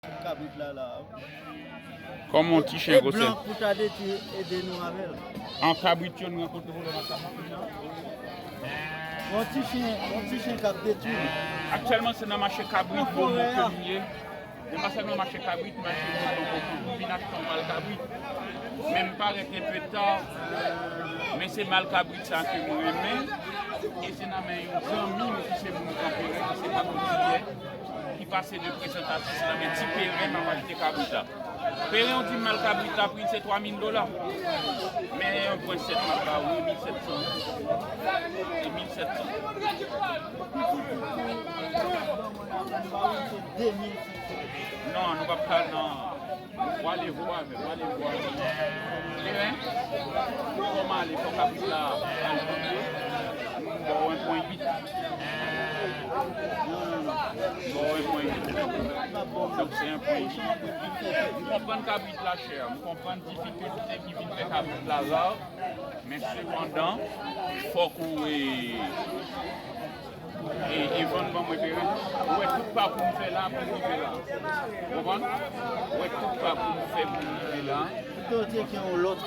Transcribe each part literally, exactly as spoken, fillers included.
Kabrit la la. Kòman yon ti chen gwosè? Blan pou ta detwi, ede nou avè l. An kabrit yo nou rankontre pwoblèm ak kabrit la. Yon ti chen, yon ti chen k ap detwi. Aktyèlman, se nan mache kabrit Bòmò ke m ye. Men pa sèlman mache kabrit, mache mouton, mouton, m vin achte yon mal kabrit. Men m parèt enpe ta, men se mal kabrit sa ke mwen renmen. E se nan men yon zanmi m ki se moun Kanperen, ki se Pako Tiyè, ki pase de prezantasyon, se nan men Ti Peren m ap achte kabrit la. Peren, ou di m mal kabrit la, pri l se twa mil dola. Men yon pwen sèt m ap ba ou, mil sèt san. Se mil sèt san. Non, nou p ap ka, non. W ale vo avè m, w ale vo avè m. Peren, fò m ale, fò kabrit la al vit. M ba w en pwen uit. M ba w en pwen uit. Donk, se en pwen uit. M konprann kabrit la chè, m konprann difikilte ki vin fè kabrit la ra, men sepandan, fòk ou, e, e, e vann ban mwen Peren. Ou wè tout pakou m fè la pou m rive la. Ou konprann? Ou wè tout pakou m fè pou m rive la. Ou te gen yon lòt.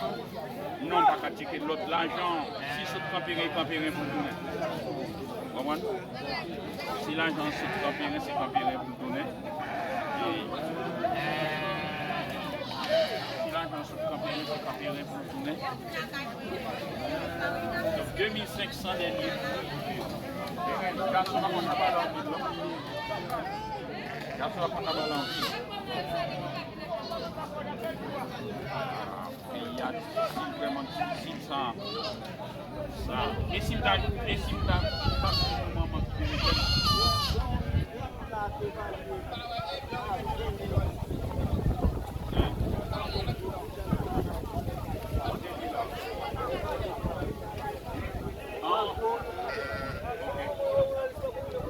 Non, m pa ka tcheke lòt lajan. Si sot Kanperen, Kanperen pou l tounen. Ou konprann? Si lajan sot Kanperen, se Kanperen pou l tounen. E si lajan sot Kanperen, se Kanperen pou l tounen. Donk, de mil senk san dènye pri. Gason pa konn nan pale anpil, non. Gason pa konn nan pale anpil. Peyi a difisil, vrèman difisil, sa, sa. E si m ta, e si m ta pase yon moman ki te mete m. An? Ok.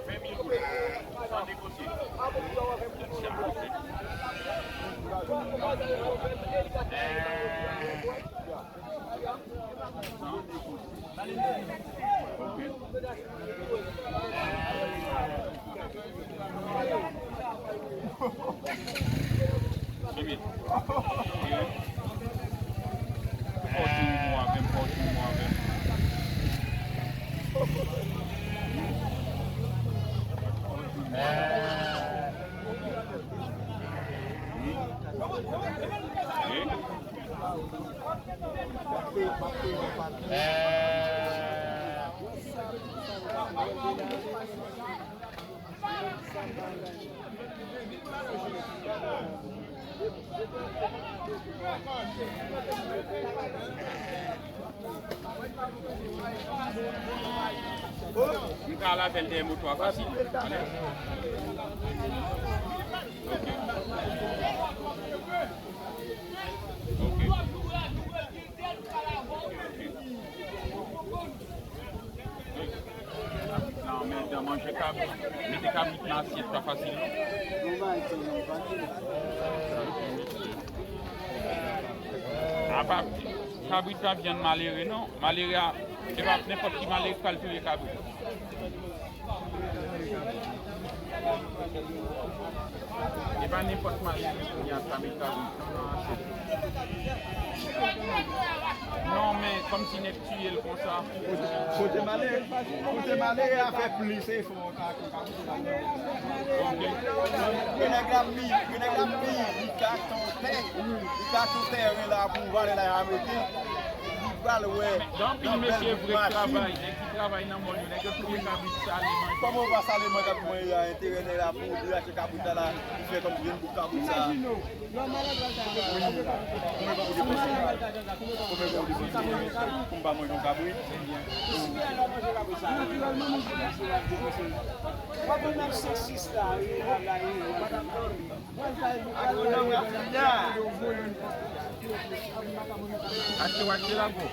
Ven mil goud. San negosye. Jimmy. Fò w di yon mo avè m, fò w di yon mo avè m. M ka al avè l dèyè moto a fasil. Ale. Ok. Ok. Nan men dan manje kabrit. Mete kabrit nan asyèt pa fasil non. Apa kabrit pa vyann malere non. Malere a, e pa nenpòt ki malere k pral touye kabrit. E pa nenpòt malere kounye a k ka met kabrit nan asyèt. Non, men kòmsi nèg tiye l konsa. Kote malere, kote malere a fè plis efò ka, ka kote malere. Ok. Ke nèg la mi, ke nèg la mi, li ka tonte, li ka tonte tèren la pou valè la y a mete. Li pral wè. Gen anpil mesye vre k travay, nèg ki travay nan mòn yo, nèg yo touye kabrit sale manje. Kòman w pa sale manje ak mwen a enterè nèg la pou ou achte kabrit la, la, ou fè kòm jwenn bouk kabrit sa? Wi. Konbyen kòb ou depanse? Konbyen kòb ou depanse pou m pa manje yon kabrit? Natirèlman, mwen depanse. W ap vin nan senk sis la, wi, la, la, wi. Achte w achte la, bro.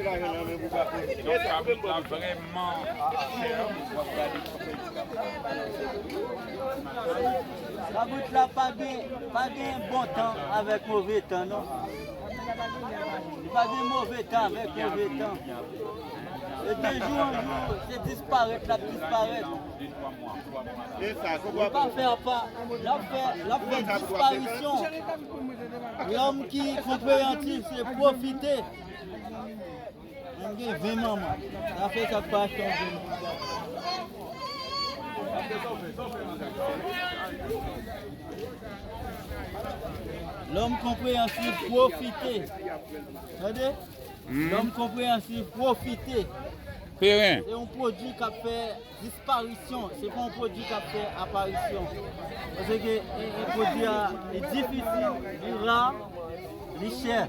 Donk, kabrit la vrèman chè. Kabrit la pa gen, pa gen bon tan avèk move tan, non. Li pa gen move tan avèk move tan. E de jou an jou, se disparèt l ap disparèt. Li pa fè apa, l ap fè, l ap fè disparisyon. Lòm ki konpreyansif, se pwofite. Mwen gen ven manman. Sa fè sa pa achte yon ven. Lòm konpreyansif, pwofite. Tande? Lòm konpreyansif, pwofite. Peren. Se yon pwodui k ap fè disparisyon. Se pa yon pwodui k ap fè aparisyon. Paske e, e pwodui a, li difisil, li ra, li chè.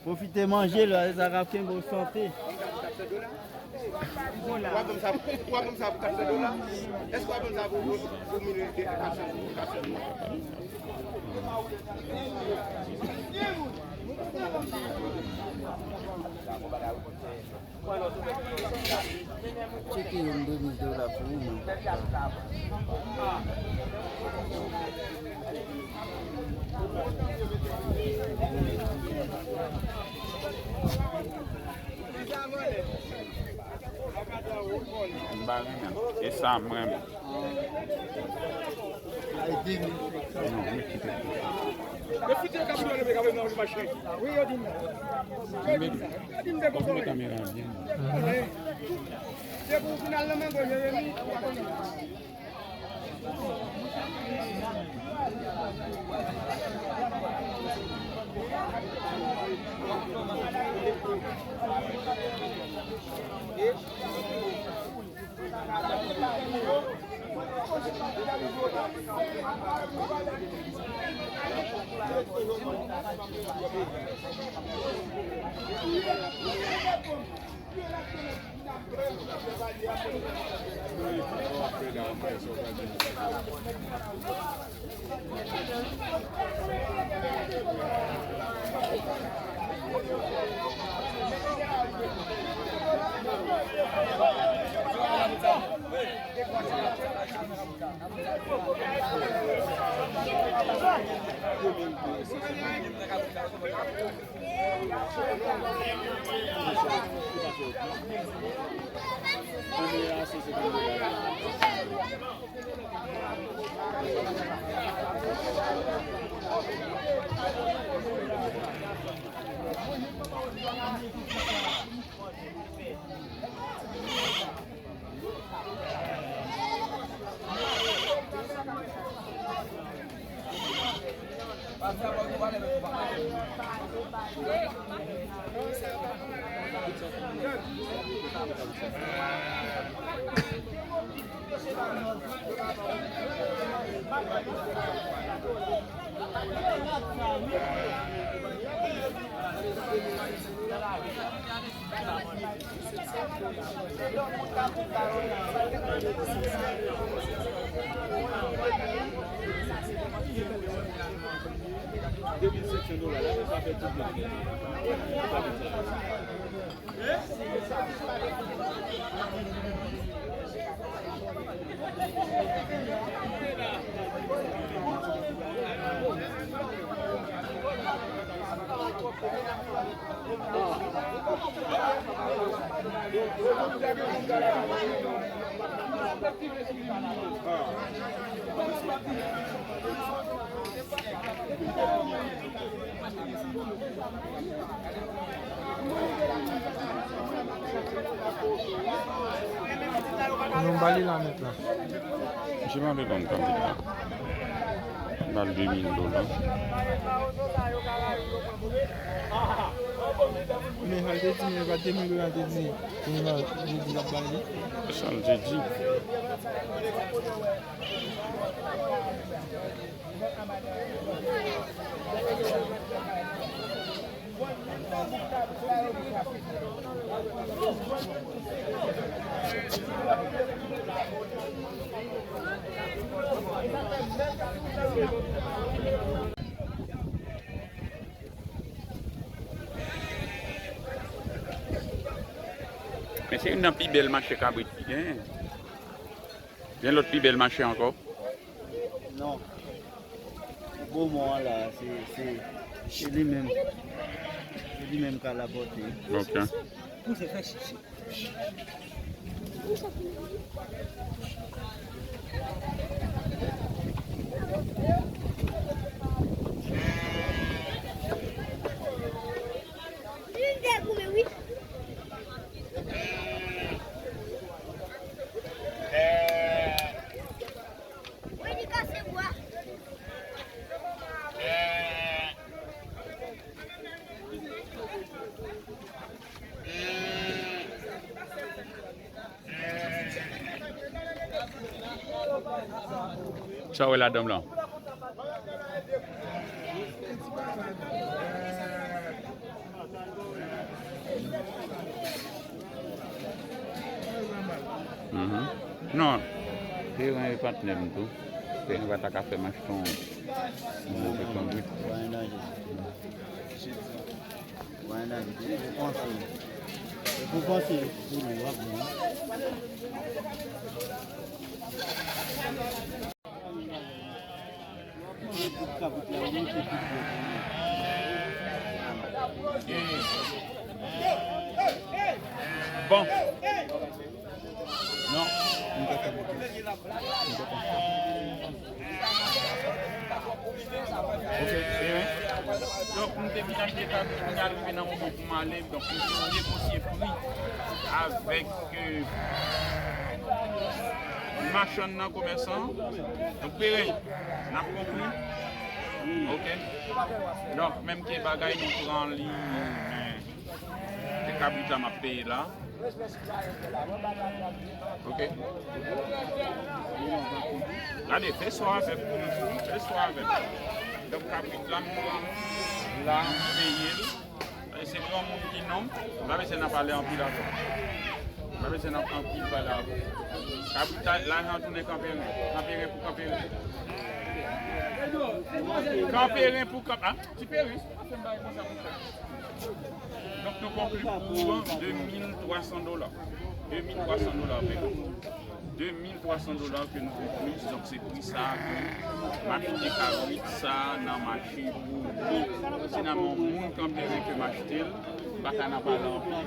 Pwofite manje l, sa k ap kenbe w sante. W ap vann sa, w ap vann sa pou katsan dola? Èske w ap vann sa pou, pou, pou milyon de katsan, katsan dola? Tcheke yon de mil dola pou ou menm. M pa renmen. E sa m renmen. Nou ba li la mentnan. Misye pa vle ban m kanpe la. M ba l de mil dola. Men sa l te di, men pa de mil dola l te di. Men sa l te di l ap ba li. Sa l te di. Men se youn nan pi bèl mache kabrit ki genyen. Gen lòt pi bèl mache ankò? Non. Beaumont an la, se, se, se li menm. Se li menm ka lapòte. Ok. Pouse, fè chichi. Sa w wè ladan m lan? Mhm. Non, Peren e patnè m tou. Peren pa ta ka fè m achte yon move konbit. Mwen nan li, se pou panse. Se pou panse pou li, w ap bon. Bon. Non, m te fè bouke. M te fè. Ok, e wi. Donk, m te vin achte kabrit, m rive nan moman pou m ale. Donk, m vin negosye pri avèk, euh, machann nan, komèsan. Donk, Peren, n ap konkli. Ok. Donk, menm ke bagay nou pran li, men se kabrit la m ap peye la. Ok. Gade, fè swa avè m. Fè swa avè m. Donk, kabrit la, m pran la, m peye l. E se granmoun ki nonm. M pa bezwen nan pale anpil avè m. M pa bezwen nan anpil pale avè m. Kabrit la, lajan tounen Kanperen. Kanperen pou Kanperen. Kanperen pou Kanp-, ah, ti Peren. Donk, nou konkli pou de mil twa san dola. De mil twa san dola, pèp. De mil twa san dola ke nou konkli. Donk, se pri sa ke m achte kabrit sa nan mache Boumont. Se nan men yon moun Kanperen ke m achte l. M pa ka nan pale anpil.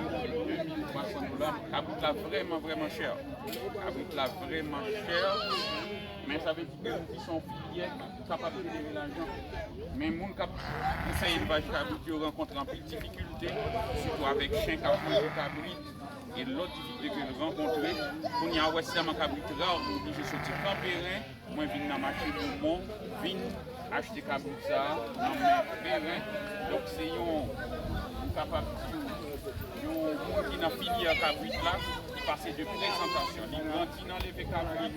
De mil twa san dola. Kabrit la vrèman, vrèman chè. Kabrit la vrèman chè. Men sa vle di ke nou ki se yon filyè ki kapab jenere lajan. Men moun k ap fè elvaj kabrit yo rankontre anpil difikilte, sitou avèk chen k ap manje kabrit e lòt difikilte ke l rankontre. Kounye a, ou wè, sèlman kabrit ra, ou oblije soti Kanperen, mwen vin nan mache Boumont, vin achte kabrit sa a nan men Peren. Donk, se yon, m kapab di w, yon moun ki nan filyè kabrit la, ki pase de prezantasyon. Li grandi nan leve kabrit,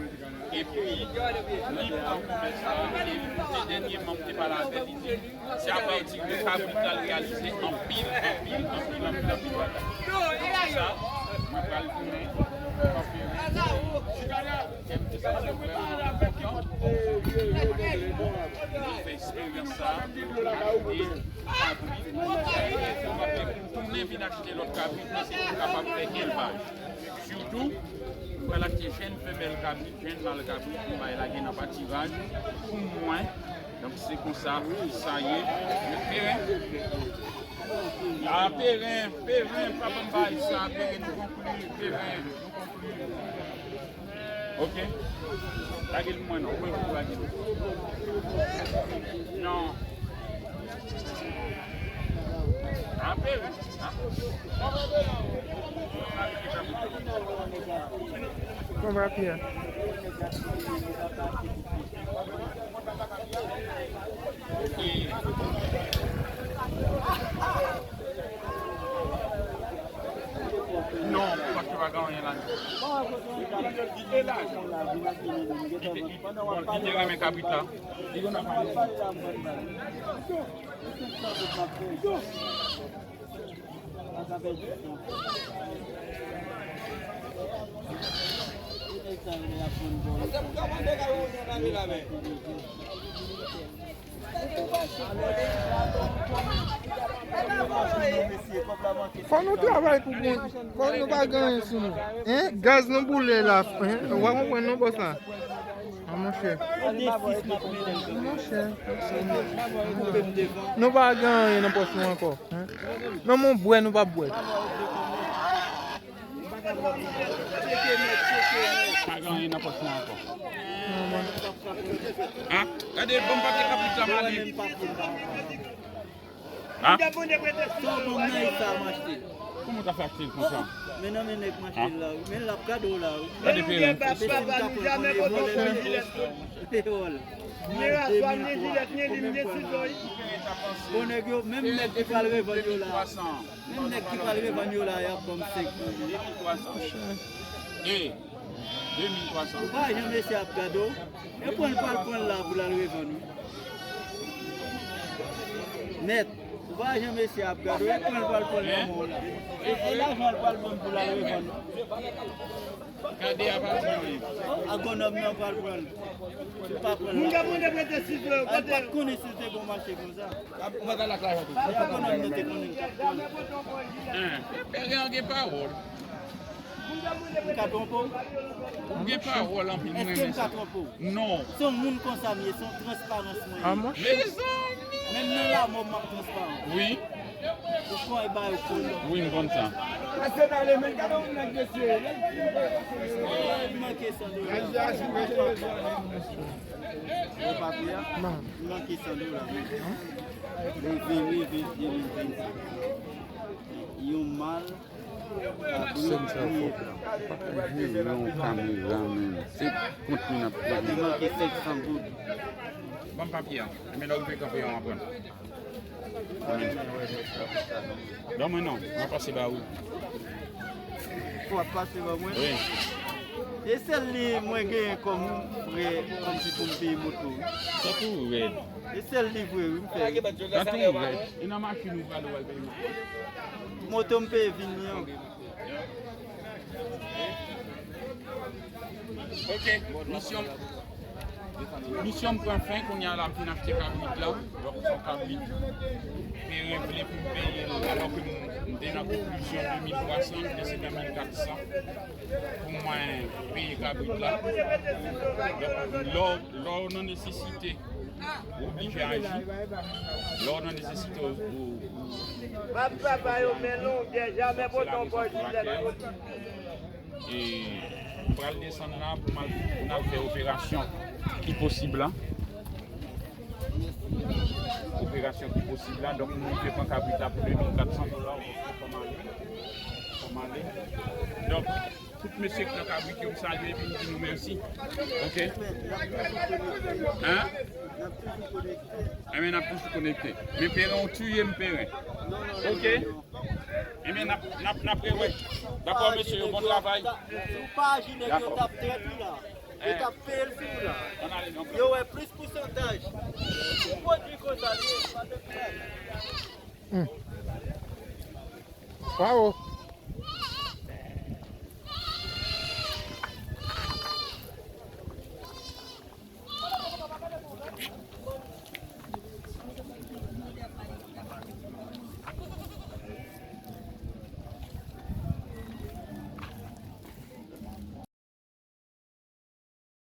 epi li pran komès la, e se dènyèman m te pale avè l, li di, se apati de kabrit la l reyalize anpil, anpil, anpil, anpil, anpil bagay. Donk, se sa, mwen pral tounen, mwen pral tounen. Kèm te santi vrèman kontan. Mwen fè eksperyans sa, achte kabrit, pou m ap tounen vin achte lòt kabrit, men se pou m kapab fè elvaj. Sitou, m pral achte jenn femèl kabrit, jenn mal kabrit, pou m bay lage nan patiraj pou mwen. Donk, se konsa sa ye. Peren. A, Peren, Peren, pa ban m bay sa, Peren, nou konkli, Peren. Ok. Lage l pou mwen non. Mwen pou lage l. Non. Anpil. Kòman Pyè? Non, paske pa gen anyen la. Li te, li, bon, li te renmen kabrit la. Fò nou travay pou bon. Fò nou pa gen anyen sou nou. Hein? Gaz nou boule la. Hein? Ou pa konprann non, bòs la. Ah, monchè. Monchè. Nou pa gen anyen nan pòch nou ankò. Hein? Non, mon bwè, nou pa bwè. Pa gen anyen nan pòch mwen ankò. Ah, gade, ban m papye kabrit la, m ale. Ah? Sa w ban m nan eta m achte l. Kòman w ta fè achte l konsa? Men nan men nèg m achte l la, wi. Men l ap gade w la, wi. Gade Peren. Epi si m ta pran l, konnen vòlè menm vòlè. Bon nèg yo, menm nèg ki pral revann yo la. Menm nèg ki pral revann yo la, y ap ban m senk mil. De mil twa san. E, de mil twa san. Ou pa jan mesye ap gade w. E pran l pral pran l la pou l al revann ou. Nèt. Ou pa jan mesye ap gade w. E pran l pral pran l nan men w la. E, e lajan l pral ban m pou l al revann ou. Gade a pa di anyen. Agwonòm nan pral pran l. Li pa pran l. Moun k ap mande prete sizo yo, kote? Al pa t konnen si l te bon mache konsa. Ou pa t al ak lajan tou. Agwonòm nan te konnen l t ap pran l. Hein, Peren an gen pawòl. M ka twonpe w? Ou gen pawòl anpil, m renmen sa. Èske m ka twonpe w? Non. Se yon moun konsa m ye, se yon transparans mwen ye. Ah, monchè. Mezanmi! Menm nan lamò m ap transparan. Wi. Ou konn ba yo kòb. Wi, m konn sa. Pase nan le men, gade yon nèg mesye. Li manke san dola. Yo papye a? Li manke san dola. Le ven me de mil vennsenk. Yon mal. Sèn sa fò. Pa ka jere yon kamera menm. Se kont moun ap pran. Li manke senk san goud. Ban m papye a. Men lè w rive kanpe an, w ap pran. Ban mwen non, mwen pase ba ou. Ou ap pase ba mwen? Wi. E sèl li mwen genyen kòm frè, kòmsi pou m peye moto. Sa tou rèd. E sèl li vre, wi, m fè. Sa tou rèd. E nan machin ou prale w al peye moto? Moto m peye vin li an. Ok, misyon, misyon m pran fen, kounye a la m fin achte kabrit la. Donk, se yon kabrit Peren vle pou m peye l, alò ke m, m te nan konklizyon de mil twa san, m te se nan mil kat san pou mwen peye kabrit la. Donk, lè w, lè w nan nesesite, ou oblije aji. Lè w nan nesesite, ou, ou, ou... M ap travay, yo, men longè, jamè pote yon pòch jilèt. E m pral desann la pou m al, pou n al fè operasyon ki posib la. Operasyon ki posib la. Donk, nou te pran kabrit la pou de mil kat san dola. Fò m ale. Fò m ale. Donk, tout mesye k nan kabrit yo, m salye epi m di nou mèsi. Ok? Hein? Enben, n ap toujou konekte. Men Peren, ou tiye m, Peren. Ok? Enben, n ap, n ap, n ap rewè. Dakò, mesye yo, bon travay. Si w pa aji, nèg yo t ap trèt ou la. Yo t ap peye l sou ou la. Yo wè plis pousantaj. Yon pwodui konsa li ye, pa de plas. Wawo.